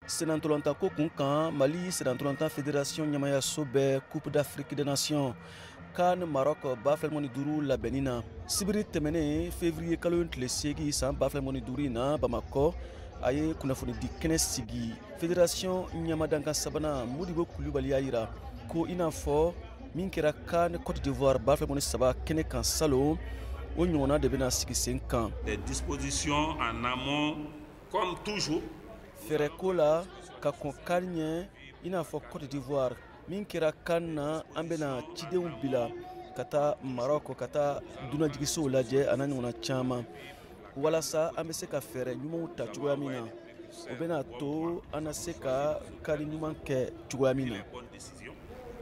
Senantɔlɔntanko kun kan, Mali senantɔlɔntan Fédération ɲɛmayaso bɛ Coupe d'Afrique des Nations CAN Maroc 2025 labɛnni na. Sibiri tɛmɛnen, février kalo tile 8 san 2025 in na, Bamakɔ, a ye kunnafonidi kɛnɛ sigi. Fédération ɲɛmadankan sabanan Modibo Kulubali y'a yira ko i n'a fɔ min kɛra CAN Côte d'Ivoire 2023 kɛnɛ kan salon, o ɲɔgɔnna de bɛna sigi sen kan. Des dispositions en amont, comme toujours. Fɛɛrɛko la ka kɔn CAN ɲɛ, i n'a fɔ Côte d'Ivoire min kɛra CAN na, an bɛna cidenw bila ka taa Maroc, ka taa dunanjigisow lajɛ, a n'a ɲɔgɔnna caman, walasa an bɛ se ka fɛɛrɛ ɲumanw ta cogoya min na, o bɛna to an na se ka CAN ɲuman kɛ cogoya min na.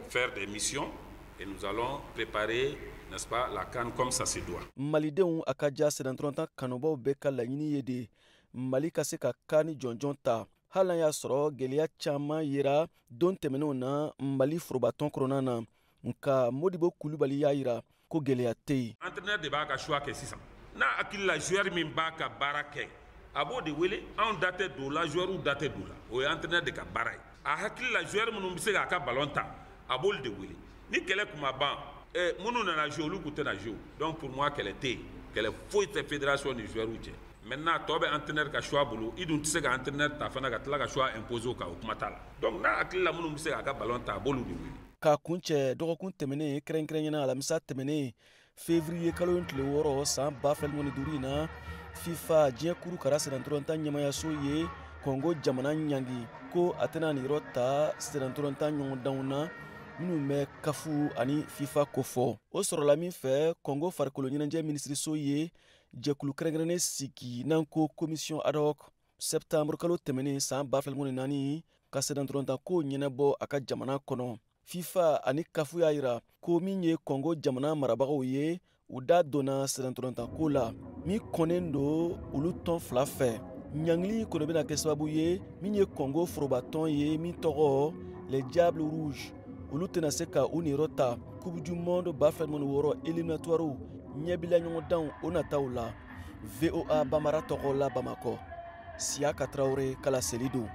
Faire des missions et nous allons préparer, n'est-ce pas, la CAN comme ça se doit. Malidenw a ka ja sennantolatan kanubaw bɛɛ ka laɲini ye de Mali ka se ka CAN jɔnjɔn ta, hali n'a y'a sɔrɔ gɛlɛya caman yera don tɛmɛnenw na Mali forobatɔn kɔnɔna na. Nka Modibo Kulubali y'a yira ko gɛlɛya tɛ yen. Entraîneur de b'a ka choix kɛ sisan. N'a hakili la joueur min b'a ka baara kɛ, a b'o de wele. Anw da tɛ don o la, joueur da tɛ don o la, o ye entraîneur de ka baara ye. A hakili la joueur minnu bɛ se k'a ka ballon ta, a b'olu de wele. Ni kɛlɛ kun ma ban, minnu nana jouer, olu kun tɛna jouer. Donc pour moi, kɛlɛ tɛ yen, kɛlɛ foyi tɛ fédération ni joueur cɛ. Maintenant, tɔ bɛ entraîneur ka choix bolo. I dun tɛ se ka entraîneur ta fana ka tila ka choix imposer o kan, o kuma t'a la. Donc n'a hakili la minnu bɛ se k'a ka ballon ta, a b'olu de wele. K'a kun cɛ, dɔgɔkun tɛmɛnen, kɛrɛnkɛrɛnyana alamisa tɛmɛnen, février kalo tile 6 san 2025 in na, FIFA, diɲɛ kuru kara sennantolatan ɲɛmayaso ye Kɔngo jamana ɲangi ko a tɛna nin yɔrɔ ta sennantolatan ɲɔgɔndanw na minnu bɛ CAF ani FIFA kofɔ. O sɔrɔla min fɛ, Kɔngo farikolo ɲɛnajɛ minisiriso ye jɛkulu kɛrɛnkɛrɛnnen sigi n'an ko commission ad hoc septembre kalo tɛmɛnen san 2024 ka sennantolatan ɲɛnabɔ a ka jamana kɔnɔ. FIFA ani CAF y'a yira ko min ye Kɔngo jamana marabagaw ye, u da donna sennantolatan la min kɔnnen don olu tɔn fila fɛ. Ɲangili kɔni bɛna kɛ sababu ye, min ye Kɔngo forobatɔn ye min tɔgɔ Les Diables Rouges, olu tɛna se ka u niyɔrɔ ta Coupe du monde 2026 éliminatoires ɲɛbila ɲɔgɔndanw o nataw la. VOA Bambara tɔgɔ la, Bamakɔ, Siyaka Tarawele kala seli don.